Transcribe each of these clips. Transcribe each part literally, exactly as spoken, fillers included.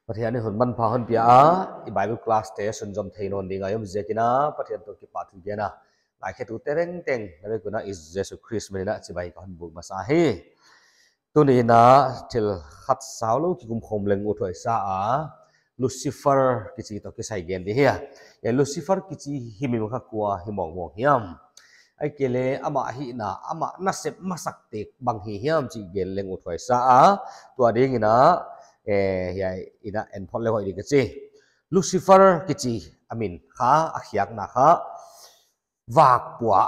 Pathian in hun manpha hon pia a, i Bible class te sunzom thei nawn ding a i om ziakin a, Pathian toh kipahthu gen a, ngaikhetute tengteng na vek un a i Jesu Khrist min in a chibai ka hon buk masa hi. Tuni in a thil khat saulou kikum khawm leng uthuai sa a, Lucifer kichi toh kisai gen di hi a. E, Lucifer kichi hi mi kha kua hi mawngmawng hiam? Ahihkeileh amah hihna, amah nasep masakte bang hi hiam chih gen leng uthuai sa a. Tua ding in a, e, hiai in a en phot leng hoih di ka chi. Lucifer kichi a min kha, a khiakna kha, vakpua.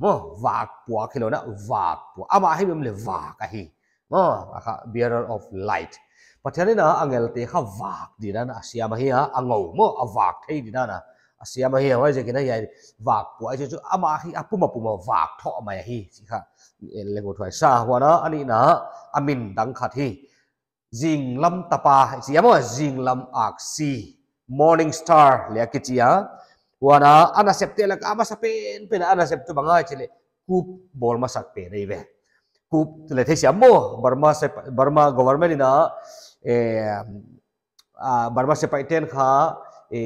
Maw, vakpua, khi lo na, vakpua. Amah hi mi om leh vak ahi. Maw, a kha bearer of light. Pathian in a angelte kha vak didan a siam ahi a, a ngou maw, a vak thei didan a siam ahi a, huaiziakin a hiai vakpua i chih chu amah hi a pum a pum a vak thoh mai ahi chih kha en leng uthuai sa. Huan a, a nihna, a min dang khat hi. Zinglam tapa, i chi a maw, zinglam aksi, morning star leng a kichi a. Huan a, a nasepte laka a masapen pen a nasep tu bang ahia i chih leh, coup bawl masak pen ahi ve. Coup leh theisiam maw, Burma sepa-, Burma government in a, e, a, Burma sepaih ten kha, e,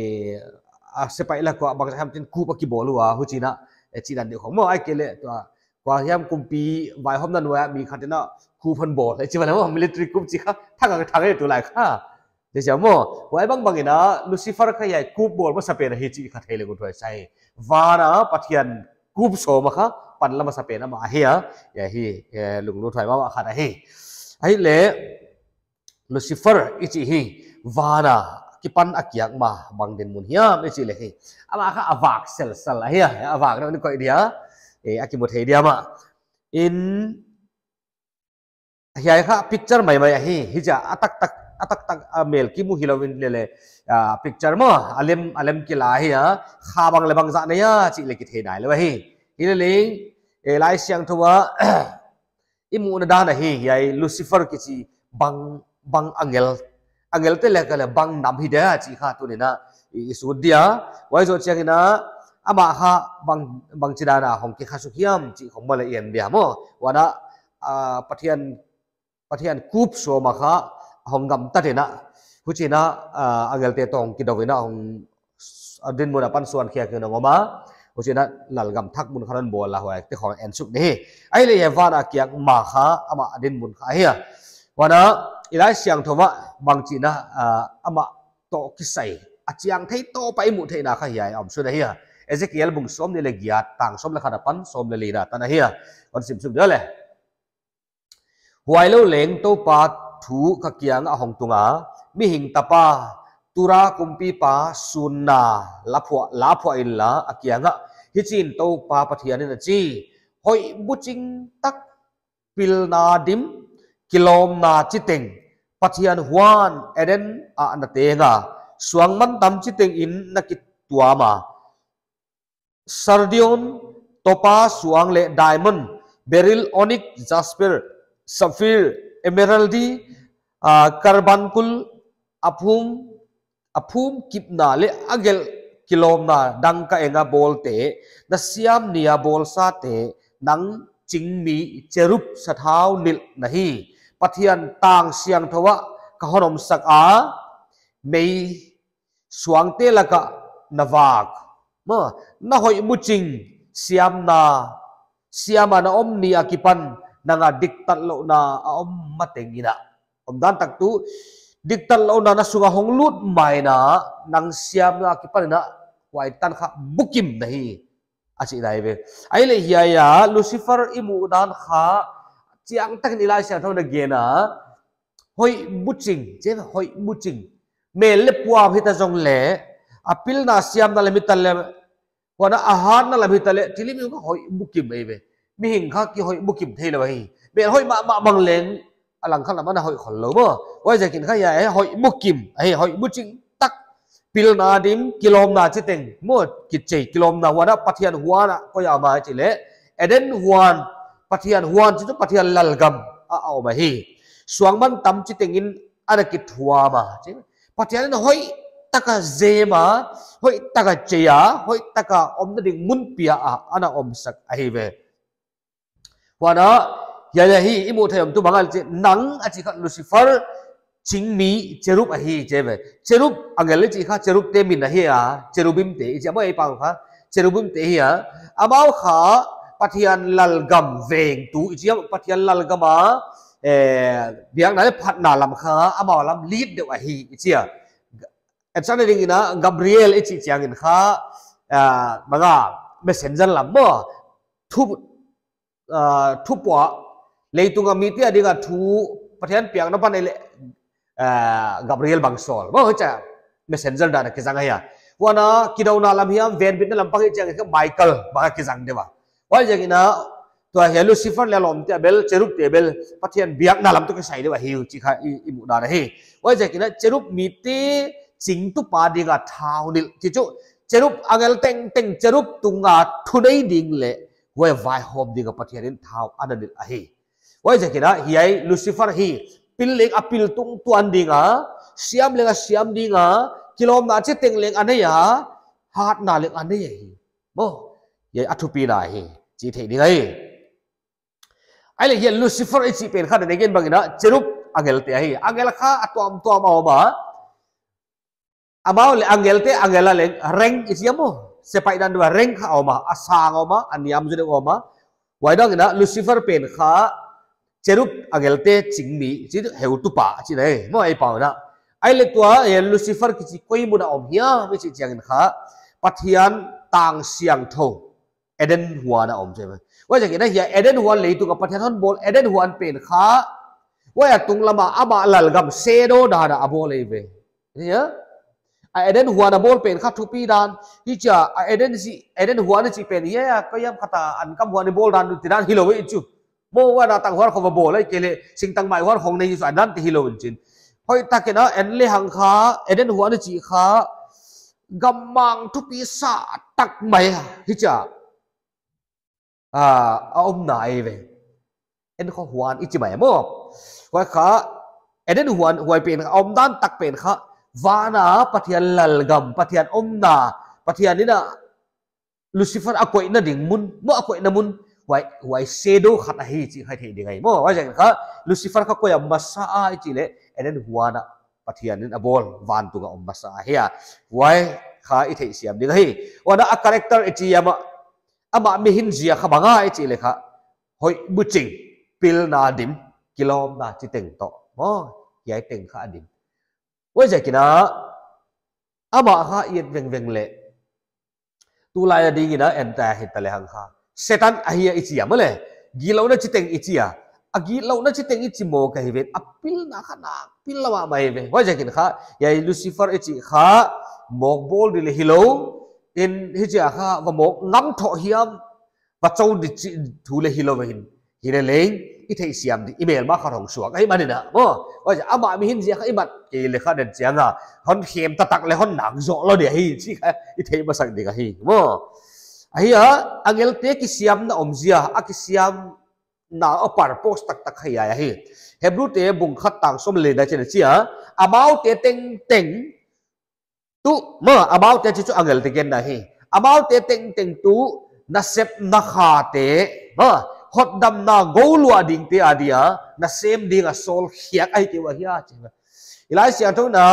a sepaih lak uah bangzah hiam chin coup a kibawl ua, huchiin a, e, chih dan deuh khong maw, ahihkeileh tua, kua hiam kumpi vaihawmna nuai ah mi khat in a coup hon bawl, e, chih bang maw, military coup chih kha, thak a thak e tulai kha. Theisiam maw, huai bangbang in a, Lucifer kha hiai coup bawl masapen ahi chih kha thei leng uthuai sa hi. Van a Pathian coup sawm a kha, panla masapen amah ahi a, hiai hi, e, lungluthuai mahmah khat ahi. Ahihleh, Lucifer i chih hi, van a kipan a kiak ma bang dinmun hiam i chih leh hi. Amah kha a vak selsel ahi a, a vak na ni koih dia, e, a kimu thei dia mah. In, hiai kha picture maimai ahi, hichia a taktak, a taktak a mel kimu hilou in lele, a, picture maw, a lem, a lem kila ahi a, kha bang leh bangzah nei a chih leh kithei nailou ahi. Hileleng, e, Laisiangthou ah, i muhna dan ahi, hiai Lucifer kichi bang, bang angel, angelte laka leh bang nam hi dia chih kha tuni'n a i, i sut dia. Huai zoh chiangin a, amah kha bang, bangchi dan a hong kikhasuk hiam chih khong maw leh i en dia maw. Huan a, a, Pathian, Pathian coup sawm a kha hong gamtat in a, huchiin a, a, angelte toh kidou in a hong a dinmun apan suan khiak in a hong om a, huchiin a lalgam thak mun khat hon bawl a, huaite khong en suk ni hi. Ahihleh hiai van a kiak ma kha amah a dinmun kha ahi a. Huan a, i Laisiangthou ah bangchi'n a, a, amah toh kisai a chiang thei tawp a i muh theihna kha hiai a om sun ahi a. Ezekiel bung sawmnih leh giat, tang sawm leh khat apan sawm leh lina tan ahi a. Kon sim suk di leh. Huailou leng Toupa thu ka kiang ah hong tung a, mihing tapa, tura kumpipa sunna la phuah, la phuah inla a kiangah, hichiin Toupa Pathian in a chi, hoih buching tak, pilna dim, kilawmna chiteng, Pathian huan Eden ah na teng a, suangmantam chiteng in na kituam a, sardion, topa suang leh diamond, beryl, onyx, jasper, sapphire, emeraldi, a, carbuncle, a phum, a phum kipna leh a gelh kilawmna dangka-eng a bawlte, na siam ni a bawlsate, nang chingmi cherub sathau nilh na hi. Pathian tang siangthou ah ka hon omsak a, mei suangte lakah na vak. Maw, na hoih buching, siamna, siam a na om ni akipan, nang a diktatlouhna a om mateng in a. Omdan tak tuh, diktatlouhna na sung a hong lut ma in a, nang siamna akipan in a, huai tan kha bukim na hi. A chihna ahi ve. Ahihleh hiai a, Lucifer i muhdan kha, chiangtak in i Laisiangthou in a gen a, hoih buching, chi, hoih buching. Mel leh puam hita zong leh, a pilna siamna lam hita leh, huan a hatna lam hita leh, thil himhim kha hoih bukim ahi ve. Mihing kha kihoih bukim theilou ahi. Mel hoih mahmah bang leng, a langkhat lam ana hoih khollou maw. Huaiziakin kha hiai, hoih bukim, ahi, hoih buching tak, pilna dim, kilawmna chiteng, maw, kichei, kilawmna huan a, Pathian huan a, koi ah om a chih leh, Eden huan, Pathian huan chih chu Pathian lalgam a, a om ahi. Suangmantam chiteng in ana kithuam a, chi. Pathian in hoihtak a zem a, hoihtak a chei a, hoihtak a omna ding mun pia a, ana omsak ahi ve. Huan a, hiai a hi, i muh theih om tu bang a chi, nang a chi kha Lucifer, chingmi cherub ahi chi ve. Cherub angel i chih kha cherub te min ahi a, cherubim te i chih a maw, ei pau kha cherubim te hi a. Amau kha Pathian lalgam vengtu i chih a, Pathian lalgam a, eh, biakna leh phatna lam kha amau lam lead deuh ahi i chih a. Etsakna dingin a Gabriel i chih chiangin kha, ah, bang a, messenger lam maw, thu, ah, thupuak, leitung a mite a ding a thu Pathian piakna pan ei leh, ah, Gabriel bang sawl maw, hichia messenger dan a kizang ahi a. Huan a kidouna lam hiam, venbitna lam pang hi chiangin kha Michael bang a kizang deuh a. Huaiziakin a tua hiai Lucifer leh a lawmte bel, cherub te bel Pathian biakna lam toh kisai deuh ahi uh chih kha i, i muh dan ahi. Huaiziakin a cherub mite chingtupa ding a thaunilh, chih chu cherub angel tengteng cherub tung a thunei ding leh huai vaihawm ding a Pathian in thau ana nilh ahi. Huaiziakin a hiai Lucifer hi pil leng a pil tungtuan ding a, siam leng a siam ding a, kilawmna chiteng leng a nei a, hatna leng a nei ahi. Maw, hiai a thupina hi, chih theih ding ahi. Ahihleh hiai Lucifer i chih pen kha na negen bangin a cherub angel te ahi. Angel kha a tuamtuam a om a. Amau leh angel te, angel a leng rank i chih a maw, sepaih dan deuh a rank kha a om a, a sang a om a, a niam zaw deuh a om a. Huai dangin a Lucifer pen kha cherub angel te chingmi, chih heutupa chihna hi maw, ei pau na. Ahihleh tua hiai Lucifer kichi koi mun a om hiam i chih chiangin kha Pathian tang siangthou Eden huan a om chi ve. Huaiziakin a hiai Eden huan, leitung a Pathian hon bawl Eden huan pen kha, huai a tunglam a amah lalgam shadow dan a a bawl ei ve. Hiai a Eden huan a bawl pen kha thupi dan, hichia a Eden si, Eden huan i chih pen hiai a, koi hiam khat a ankam huan i bawl dan, ti dan hilou ei chu. Maw, huan a tang huan khong va bawl ei kei leh, singtang mai huan khong nei chu a dan te hilou in chin. Hoihtakin a en lehang kha, Eden huan i chih kha gammang thupi sa tak mai hichia, ah, a omna ei ve. En kha huan i chi mai maw. Huai kha Eden huan, huai pen a omdan tak pen kha van a Pathian lalgam, Pathian omna, Pathian in a Lucifer a koihna ding mun maw, a koihna mun, huai, huai shadow khat ahi chih kha i theih ding ahi maw. Huaiziakin kha Lucifer kha koi a masa a i chih leh Eden huan a Pathian in a bawl vantung a om masa ahi a. Huai kha i theihsiam ding ahi. Huan a character i chih a, amah, amah mihing zia kha bang a i chih leh kha hoih buching, pilna dim, kilawmna chiteng toh maw, hiai teng kha a dim. Huaiziakin a amah kha i et vengveng leh tulai a dingin a en ta hita lehang kha Setan ahi a i chi a maw leh, gitlouhna chiteng i chi a. A gitlouhna chiteng i chi maw ka hi ven, a pilna kha nakpi lam a mai ve. Huaiziakin kha hiai Lucifer i chih kha mawk bawl di leh hilou in, hichia kha va mawk ngam thou hiam, va chou di chih thu leh hilou in. Hileleng i theihsiam di, i melma kha hong suak ahihmanin a maw. Huaiziak amah mihing zia kha i mat kei leh kha den chiang a hon khem taktak leh hon nak zoh lou di ahi chih kha i theih masak ding ahi maw. Ahi a, angel te kisiamna omzia, a kisiamna a purpose taktak kha hiai ahi. Hebru te bung khat tang sawm leh lina chiang a chi a, amaute tengteng tuh maw, amaute chih chu angel te genna hi. Amaute tengteng tuh nasepna khate maw, hotdamna gouluah dingte a dia nasem ding a sawlkhiak ahi kei ua hia chi. I Laisiangthou in a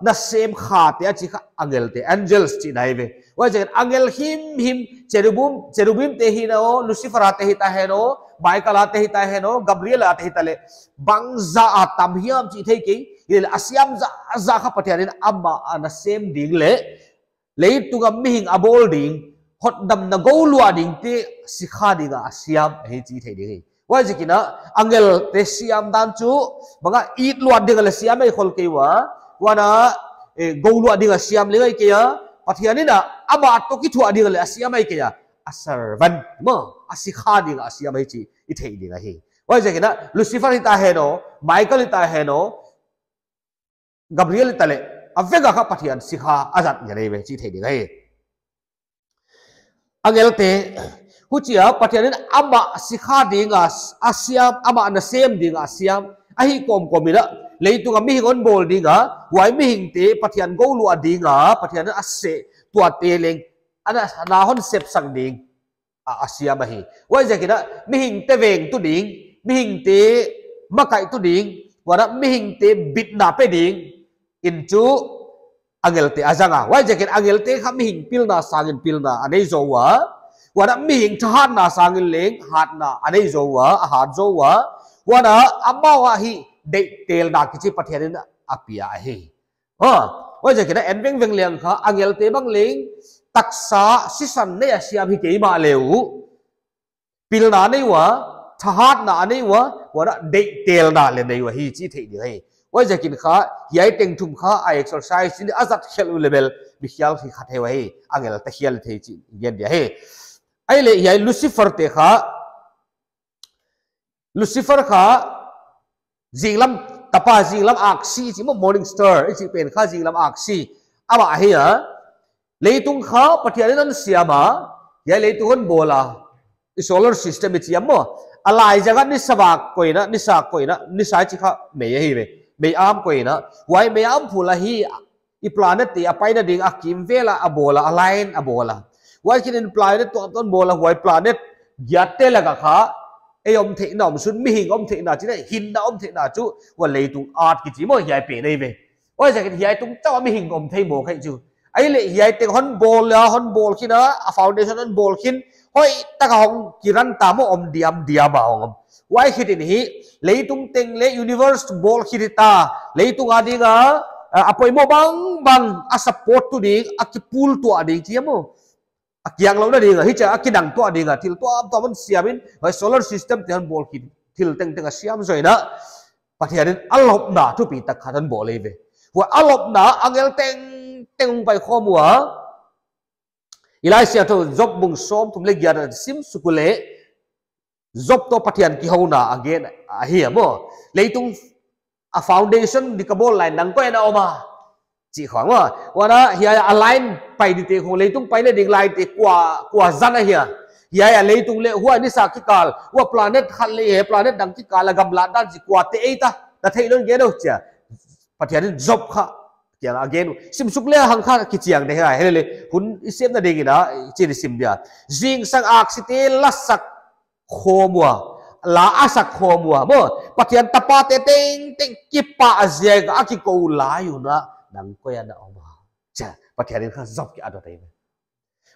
nasem khate a chih kha angel te, angels chihna hi ve. Huaiziakin angel himhim, cherubim, cherubim te hi na aw, Lucifer a te hita hen aw, Michael a te hita hen aw, Gabriel a te hita leh, bangzah a tam hiam chih thei kei, hileleh a siam zahzah kha Pathian in amah a nasem ding leh leitung a mihing a bawl ding, hotdamna gouluah dingte sikha ding a a siam ahi chih i theih ding hi. Huaiziakin a angel te siam dan chu bang a, it luat ding a leh siam ei khol kei ua, huan a, eh, gouluah ding a siam leng ei kei a, Pathian in a amah toh kithuah ding a leh a siam ei kei a, a servant maw, a sikha ding a a siam ahi chih i theih ding ahi. Huaiziakin a Lucifer hita hen aw, Michael hita hen aw, Gabriel hita leh, a vek a kha Pathian sikha a zat ngen ei ve chih theih ding ahi. Angel te, huchia Pathian in amah sikha ding a a siam, amah nasem ding a a siam ahi kawmkawm in a, leitung a mihing hon bawl ding a, huai mihing te Pathian gouluah ding a Pathian in a seh, tuate leng a na, na hon sepsak ding a a siam ahi. Huaiziakin a mihing te vengtu ding, mihing te makaihtu ding, Huan a mihingte bitna pe ding in chu angelte a zang a. Huaiziakin angelte kha mihing pilna sangin pilna a nei zaw ua. Huan a mihing thahatna sangin leng hatna a nei zaw ua, a hat zaw ua. Huan a amau a hi deihtelna kichi Pathianin a pia ahi. Ha, huaiziakin a en vengveng leng kha angelte bang leng taksa sisan nei a siam hi kei mahle uh. Pilna nei ua, thahatna a nei ua, huan a deihtelna leng nei ua hi chi thei ding hi. Huaiziakin kha, hiai teng thum kha a exercise in a zat khelh uh leh bel, mi khial hi kha thei ua hi, angelte khial thei chi gen dia hi. Ahihleh hiai Lucifer te kha, Lucifer kha zinglam tapa, zinglam aksi chi maw, morning star i chih pen kha zinglam aksi. Amah ahi a. Leitung kha Pathianin a siam a. Hiai leitung hon bawl a. I solar system i chi a maw. A laizang a nisa vak koihna, nisa koihna, nisa i chi kha mei ahi ve. Mei arm koihna. Huai mei arm phul a hi i planet te a paina ding a kimvel a a bawl a, a line a bawl a. Huai khin in planet tuamtuam bawl a, huai planet giatte laka kha ei om theihna om sun, mihing om theihna chih leh hinna om theihna chu huai leitung earth kichi maw, hiai pen ahi ve. Huaiziakin hiai tungtang a mihing om thei mawk hi chu. Ahihleh hiai teng hon bawl a, hon bawl khin a, a foundation hon bawl khin, hoihtaka hong kiran ta maw, om diamdiam a hong om. Huai khitin hi, leitung teng leh universe bawl khit ta, leitung a ding a, a, a poimoh bangbang, a support tu ding, a kipul tuah ding chi a maw. A kiang louhna ding a, hichia a kidang tuah ding a, thil tuamtuam hon siam in, huai solar system te hon bawl khit, thil tengteng a siam zoh in a, Pathianin a lopna thupitak khat hon bawl ahi ve. Huai a lopna angel tengteng hong paikhawm ua, i Laisiangthou Job bung sawmthum leh giat a sim suk uleh, Job toh Pathian kihouna a gen ahi a maw. Leitung a foundation di ka bawl lai nang koi na om a. Chi khong maw. Huan a hiai a line pai dite khong, leitung paina ding line te kua, kua zang ahia. Hiai a leitung leh huai nisa kikal, huai planet khat leh hiai planet dang kikal a gamlat dan chi kua te ei ta. Na theih nawn gen uh chia. Pathianin Job kha kiang a gen uh. Sim suk leh hang kha kichiang de hi a, hilele hun i sepna dingin a, chi di sim dia. Zingsang aksite la sak khawm ua, la a sak khawm ua, maw. Pathian tapate tengteng kipah ziak a kikou lai un a, nang koi a na om a. Chia, Pathianin kha Job kia dot ahi.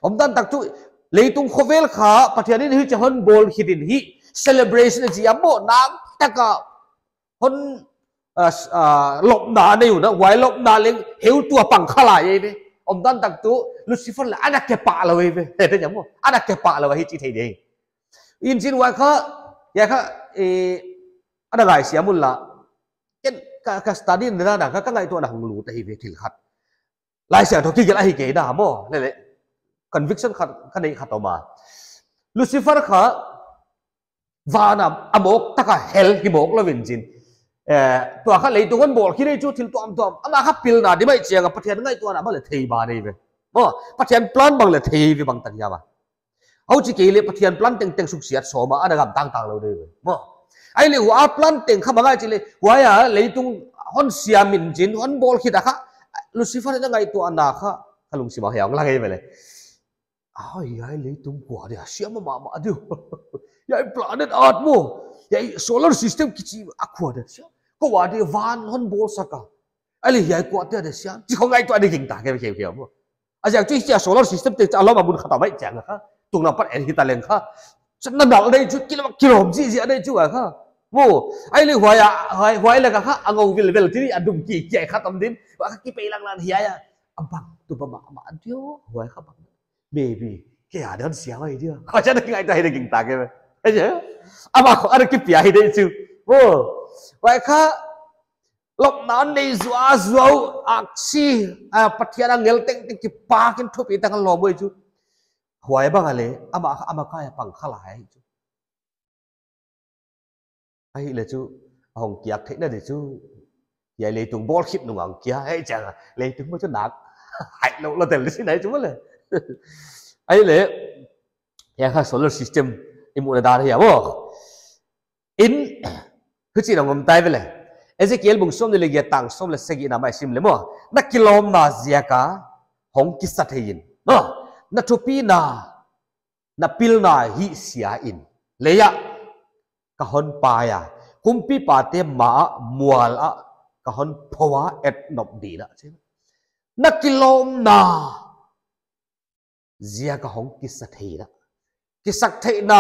Omdan tak chu, leitung khovel kha, Pathianin hichia hon bawl khitin hi, celebration a chi a maw, nak taka hon, ah, s-, ah, lopna nei un a, huai lopna leng heutu a pang kha lai ahi ve. Omdan tak chu, Lucifer leh ana kepah lou ahi ve. He, te jam maw, ana kepah lou ahi chi thei ding. Injin huai kha, hiai kha, eh, ana ngaihsiam un la. Ken ka, ka study na na kha, ka ngaihtuahna hong lut ahi ve thil khat. Laisiangthou kigelh ahi kei na maw, lele. Conviction khat, ka neih khat om a. Lucifer kha, van a, a mawk taka hell hi mawk lou in chin. Eh, tua kha leitung hon bawl khit ei chu thil tuamtuam. Amah kha pilna di mai chiang a Pathian ngaihtuahna bang leh thei ban ahi ve. Maw, Pathian plan bang leh thei ve bang tan hiam a. Huchi kei leh Pathian plan tengteng suksiat sawm a, ana gam tangtang lou ding ve. Maw. Ahihleh huai plan teng kha bang ahia chih leh, huai a leitung hon siam in chin, hon bawl khit a kha, Lucifer in a ngaihtuahna kha, ka lungsim a hiai hong lang ahi ve le. Ai, hiai leitung kua dia, siam mahmah diu. Hiai planet earth maw, hiai solar system kichi a kua dia, siam. Kou a dia van hon bawl sak a. Ahihleh hiai kua dia siam. Chi khong ngaihtuah di gingta kei, kei, kei maw. A ziak chu hichia solar system te chu a lawm a mun khat a mai chiang a kha. Tung lam pat en hita leng kha. Chan na nal dei chu, kilawm, kilawm ziahziah dei chu a kha. Maw, ahihleh huai a, huai, huai laka kha, a ngou vilvel ti a dum kikiai khat om din. Huai kha kipei langlang hiai a. A bang tu ba mahmah diu, huai kha bang. Maybe, kei a dia hon siam ahi dia. Kha chan na ngaihtuah hi di gingta kei ve. Amah khong ana kipia hi dei chu. Maw, huai kha, lopna nei zuazua uh, aksi, ah, Pathian angel tengteng kipak in thupitak a lawm uh chu. Huai bang a leh, amah, amah kai a pang kha lai chu. Ahihleh chu, a hong kiak theihna di chu. Hiai leitung bawl khit nung a hong kia, hei chiang a, leitung maw chu nak. Hai lou lou tel di sin ahi chu maw le. Ahihleh, hiai kha solar system i muhna dan hi a maw. In, huchiin hong om tai ve le. Ezekiel bung sawmnih leh giat tang sawm leh sagihna mai sim le maw. Na kilawmna ziak a hong kisa thei in. Maw, na thupina, na pilna hihsia in. Lei ah, ka hon pai a. Kumpipate ma ah mual ah ka hon pho a, et nop ding in, chi. Na kilawmna ziak a hong kisa theihna, kisaktheihna,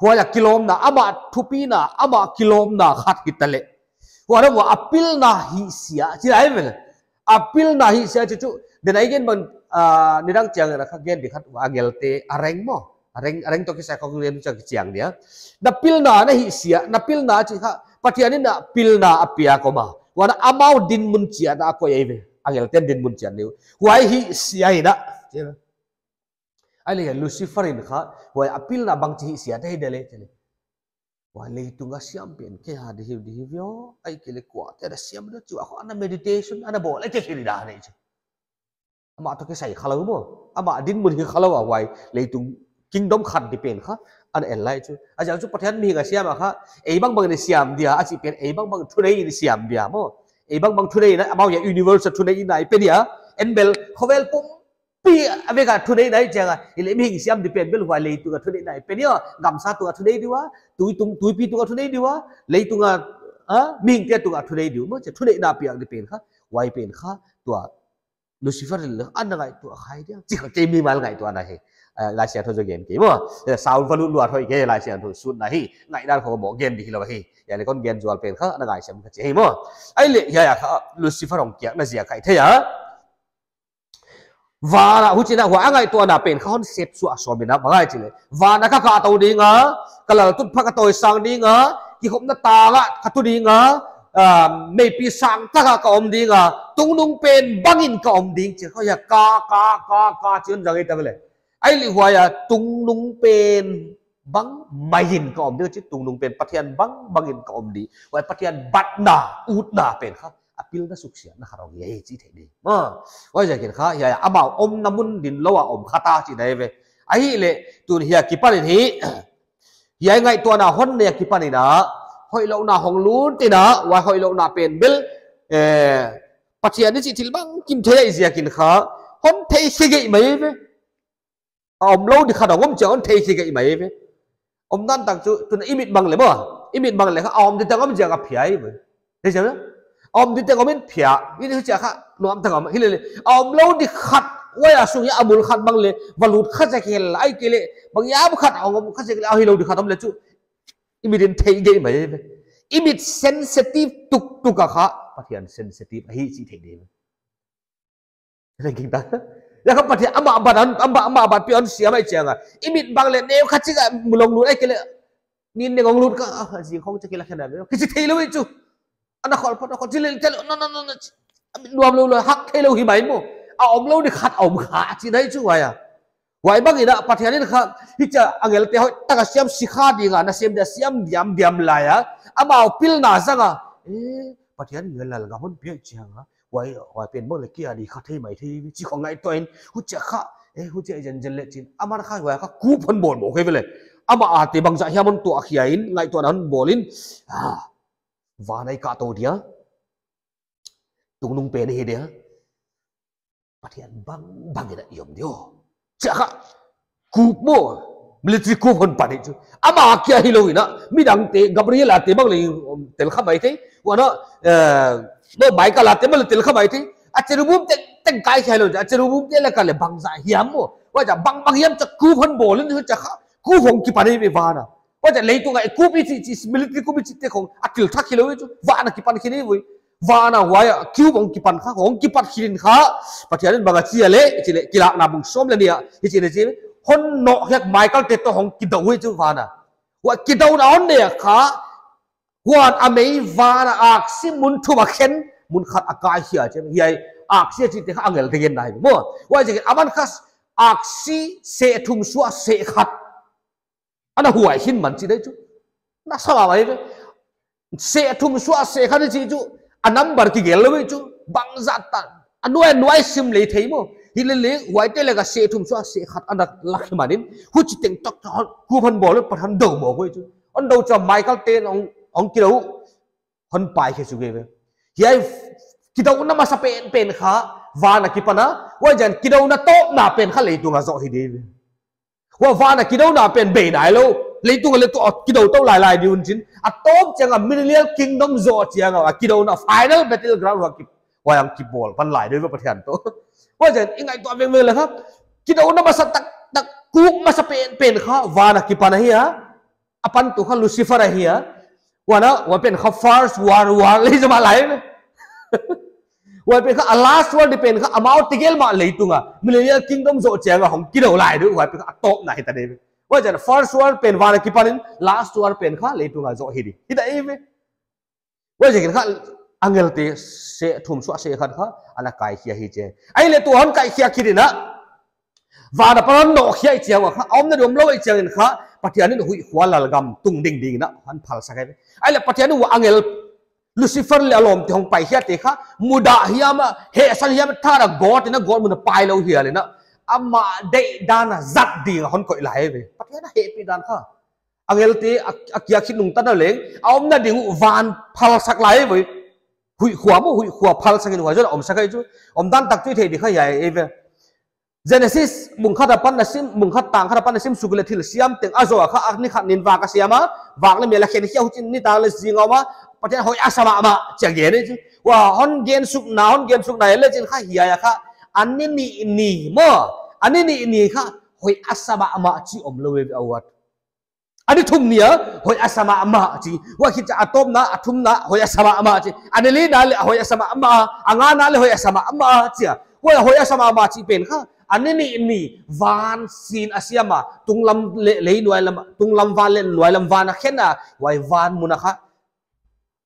huai a kilawmna, amah thupina, amah kilawmna khat hi ta leh, huai a pilna hihsia, chi lai vel. A pilna hihsia chu chu, den ai gen ban, ah, nidang chiang na kha gen di khat, angelte a reng maw. A reng, a reng toh kisai khong len chang chiang dia. Na pilna na hihsia, na pilna chi kha, Pathian in na pilna a piak om a. Huan amau dinmun chiat a koih ei ve. Angelten dinmun chiat ni uh. Huai hihsia in a. Ai le Lucifer in kha, huai a pilna bangchi hihsia te hi de le, chi le. Huai leitung a siam pen kei a di hi, di hi vio, ai kei le kua te da siam da chu, a kho ana meditation, ana bawl, ai kei kei da nei chu. Amah toh kisai kha lou maw. Amah dinmun hi kha lou a huai. Leitung kingdom khat di pen kha. Ana en lai chu. A ziak chu Pathian mihing a siam a kha. Ei bangbang in siam dia. A chih pen ei bangbang thunei in siam dia maw. Ei bangbang thunei in amau a universe thunei in a i pe dia. En bel khovel pumpi a vek a thunei in a i chiang a. I le mihing siam di pen bel huai leitung a thunei in a i pe dia. Gamsa tung a thunei di ua. Tui tung, tuipi tung a thunei di ua. Leitung a, a, mihingte tung a thunei di ua. Maw, chi thunei in a piak di pen kha. Huai pen kha. Tua Lucifer in le ana ngaihtuah khai dia. Chi kha kei mimal ngaihtuahna hi. Eh, Laisiangthou zaw gen kei maw. Eh, Saul va lut luat hoih kei Laisiangthou sutna hi. Ngaihdan khong maw gen di hi lou hi. Huai le kon gen zual pen kha ana ngaihsiam kha chi hi maw. Ai le hiai a kha Lucifer hong kiakna ziak kha i thei a. Van a huchi in a huai a ngaihtuahna pen kha hon sep suah sawm in a bang ai chi le. Van a ka kah tou ding a, ka laltutphah ka tawisang ding a, kikhopna tang ah ka tu ding a, ah, meipi sang tak ah ka om ding a, tungnung pen bang in ka om ding chi kha, huai a ka, ka, ka, ka chi hon zang ei ta ve le. Ai le huai a tungnung pen bang mai in ka om ding chi, tungnung pen Pathian bang, bang in ka om ding. Huai Pathian batna, utna pen kha. A pilna suksiatna khat hong hi hi chi thei di. Maw, huai ziak in kha, hiai a amau omna mun din lou a om kha ta chi na hi ve. Ahi le, tun hiai a kipan in hi, hiai ngaihtuahna hon nei a kipan in a, hoihlouhna hong lut in a, huai hoihlouhna pen bel, eh, Pathian in chih thil bangkim thei ziak in kha, hon thei si gei mai ve. A om lou di khat a om chiang hon thei si gei mai ve. Omdan tak chu, tun i mit bang le maw. I mit bang le kha, a om di teng om chiang a phia i ve. Thei chiang na? A om di teng om in phia. I di chiang kha, nuam teng om. Hi le le. A om lou di khat, huai a sung hiai a mul khat bang le, va lut kha zek hel, ai kei le, bang hiam khat a om kha zek le, a hi lou di khat om le chu. I mit in thei gei mai ve. I mit sensitive tuktuk a kha, Pathian sensitive ahi chi thei di ve. Rengking ta. Huai kha Pathian amah bat an, amah, amah bat pi an siam ai chiang a. I mit bang le neu khat chik a mu hong lut ai kei le. Nin neng hong lut kha, ah, zing khong chik la khen a ve. Kichi thei lou i chu. Ana khol phot, khol chi le, tel, no, no, no, no. A mit nuam lou lou, hak thei lou hi mai maw. A om lou di khat a om kha, chi na i chu huai a. Huai bang in a Pathian in kha, hichia angelte hoihtak a siam sikha ding a, na sem dia siam diam diam lai a. Amau pilna zang a. Eh, Pathian in lal ngam hon piak chiang a. Huai, huai pen bang le kia di kha thei mai thei, chi khong ngaihtuah in, huchia kha, eh, huchia zen zen le chin. Aman kha huai kha kup hon bawl bawl khe ve le. Amah a te bangzah hiam hon tuah khia in, ngaihtuahna hon bawl in. Ah, van a i kah tou dia. Tungnung pen hi dia. Pathian bang, bang in a i om diam. Chia kha, coup maw, military coup hon pan hi chu. Amah kia hilou in a, midangte, Gabriel a te bang le, um, tel kha mai thei. Huan a, eh, no, Michael a te bang le tel kha mai thei. A cherubim teng, teng kai kha hilou, a cherubim te le ka le bangzah hiam maw. Huai chia bang, bang hiam chia coup hon bawl in, huai chia kha, coup hong kipan hi ve van a. Huai chia leitung a, coup i chi, chi, military coup i chi te khong, a thil thak hilou hi chu, van a kipan khin hi ve. Van a huai a, coup hong kipan kha, hong kipat khin kha, Pathian in bang a chi a le, chi le, Kilakna bung sawm le nih a, hichi in a chi, hon nawhkhiak Michael te toh hong kidou hi chu van a. Huai kidouna hon nei kha, huan a mei van a aksi mun thum a khen, mun khat a kai khia chi, hiai aksi a chi te kha angel te gen na hi maw. Huai chi aman kha aksi seh thum suah seh khat. Ana huai khin man chi dai chu. Na sa mai ve. Seh thum suah seh khat chi chu. A number kigel lou ve chu. Bangzah ta. A nuai nuai sim le thei maw. Hi le le huai te le ka seh thum suah seh khat ana lak hi man in. Huchi teng toh hon coup hon bawl Pathian dou maw ve chu. Hon dou chia Michael te hong, hong kidou. Hon pai khe chu ge ve. Hiai kidouna masa pen pen kha van a kipan a. Huai chia kidouna tawpna pen kha leitung a zoh hi di ve. Huai van a kidouna pen bei nailou, Leitung a leh tua kidou tou lailai di un chin. A tawp chiang a millennial kingdom zoh chiang a kidouna final battleground huai ki, huai a kibawl pan lai di uh Pathian toh. Huai chiang i ngaihtuah vengveng leh kha, kidouna masa taktak, kuk masa penpen kha van akipan ahi a. A pantu kha Lucifer ahi a. Huan a, huai pen kha first world war lei zama lai. Huai pen kha a last world di pen kha amau tegel mah leitung a millennial kingdom zoh chiang a hong kidou lai di uh, huai pen kha a tawpna hita di uh. Huai chiang first world pen van akipan in, last world pen kha leitung a zoh hi di. Hita ei ve. Huai ziakin kha angelte seh thum suah seh khat kha ana kaikhia hi chi. Ahihleh tua hon kaikhia khit in a, van apan hon nawhkhia chiang ua kha, a omna di omlou chiangin kha, Pathian in huihkhua lalgam tungding dingin a hon phalsak ahi. Ahihleh Pathian in huai angel Lucifer leh a lawmte hong paikhiate kha, mudah hiam a, hehsan hiam a, thara gawt in a, gawtmun a pailou hial in a, amah deihdan a zat ding a hon koih lai ve. Pathian a hehpihdan kha, angelte a, a kiak khit nungta leng, a omna ding uh van phalsak lai ve. Huihkhua maw, huihkhua phalsak in huai zong omsak ahi chu. Omdan tak chu i theih di kha hiai ei ve. Genesis bung khat apan na sim, bung khat tang khat apan na sim suk leh thilsiam teng a zoh a kha, a ni khat nin vak a siam a, vak leh mel a khenkhia, huchiin nitak leh zing a om a, Pathian hoih asa mahmah chi a gen ei chu. Huai hon gensukna, hon gensukna leh chin kha hiai a kha, a ni nih ni maw, a ni nih ni kha hoih asa mahmah chi omlou ve a uat. A ni thum ni a hoih asa mahmah chi. Huai khit chiang a tawpna, a thumna hoih asa mahmah chi. A ni lina leh hoih asa mahmah, a ngana leh hoih asa mahmah chi a. Huai hoih asa mahmah chi pen kha, a ni nih ni van sin a siam a, tunglam leh lei nuailam, tunglam van leh nuailam van a khen a, huai van mun a kha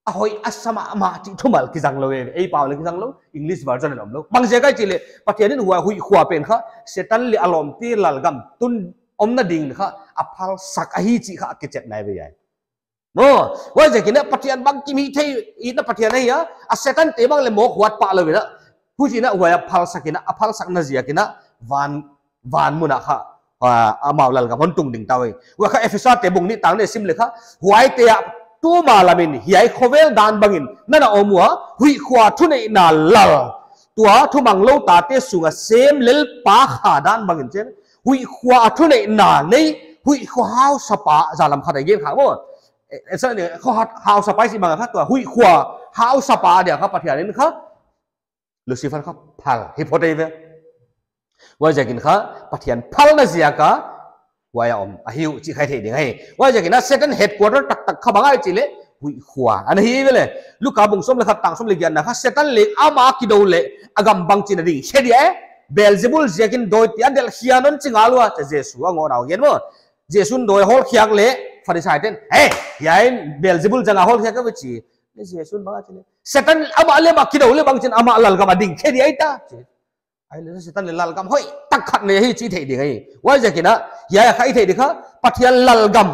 a hoih asa mahmah chi thumal kizang lou e. Ei pau leh kizang lou, English version in omlou. Bang ziak ahia chih leh, Pathian in huai huihkhua pen kha, Setan leh a lawmte lalgam tun omna ding kha a phalsak ahi chih kha a kichetna ahi ve hiai. Maw, huai ziakin a Pathian bangkim hithei in a Pathian ahi a, a Setan te bang leh mawk huat pah lou in a. Huchiin a huai a phalsak in a, a phalsakna ziakin a van, van mun a kha, ah, amau lalgam hon tungding ta uh. Huai kha Ephesa te bung nih tang nih sim leh kha, huaite ah tuma lam in hiai khovel dan bangin nana om ua, huihkhua thuneihna lal, tua thumanglou tate sunga sem lelpa kha dan bangin chen, huihkhua a thuneihna nei, huihkhua hausapa, zalam khat a gen kha maw. Eh, eh, sa ni, khua hat, hausapa i chih bang kha tua, huihkhua hausapa dia kha Pathian in kha, Lucifer kha phal hi phot ei ve. Huai ziakin kha Pathian phalna ziak a huai a om ahi uh chih kha i theih ding ahi. Huai ziakin a Setan headquarter taktak kha bang ahia chih leh huihkhua ana hi ve leh. Luka bung sawm leh khat tang sawm leh giatna kha Setan leng ama kidou leh a gam bangchin a ding khe dia e. Beelzebul ziakin dawite a delhkhia non chi ngal ua, chi Jesu a ngohna uh gen maw. Jesu'n dawi hawlkhiak leh Pharisaite'n, "He, hiai Beelzebul zang a hawlkhiak ka ve," chi. Leh Jesu'n bang a chi leh, "Setan amah leh amah kidou leh bangchin amah lalgam a ding khe dia hita," chi. Ahihleh Setan leh lalgam hoihtak khat nei hi chih theih ding ahi. Huai ziakin a, hiai a kha i theih di kha, Pathian lalgam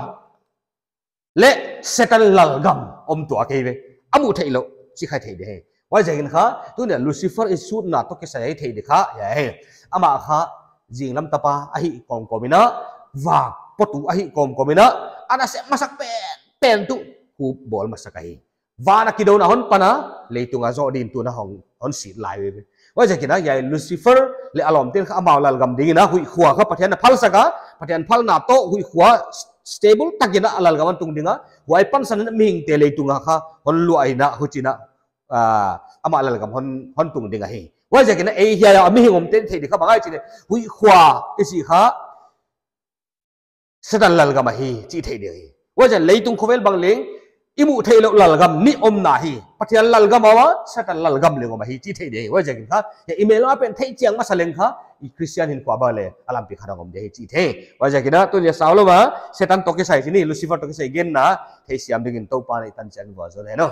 leh Setan lalgam om tuak ahi ve. A muh theih lou chih kha i theih di ahi. Huai ziakin kha, tuni a Lucifer i sutna toh kisai i theih di kha, hiai ahi. Amah kha, zinglam tapa ahi kawmkawm in a, vak potu ahi kawmkawm in a, ana sep masak penpen tuh, hup bawl masak ahi. Van a kidouna hon pan a, leitung a zoh ding tuh na hong, hon sit lai ve. Huai ziakin a, hiai Lucifer leh a lawmte'n kha amau lalgam dingin a, huihkhua kha Pathian a phalsak a, Pathian phalna toh huihkhua stable takin a lalgam hon tungding a, huai pansan in a mihingte leitung a kha hon luah in a, huchiin a, ah, amah lalgam hon, hon tungding ahi. Huai ziakin a ei hiai a mihing omte'n theih di kha bang ahia chih leh, huihkhua i chih kha Setan lalgam ahi chih theih ding ahi. Huai ziakin leitung khovel bang leng i muh theih louh lalgam nih omna hi. Pathian lalgam a om a, Setan lalgam leng om ahi chih theih ding ahi. Huai ziakin kha, hiai i melma pen theih chiang masa leng kha, i Christian hinkhua bang leh a lampi khat a om di ahi chih thei. Huai ziakin a, tuni a sau lou a, Setan toh kisai chih ni, Lucifer toh kisai genna theisiam dingin Toupa'n i tan chiang in vualzawl hen aw.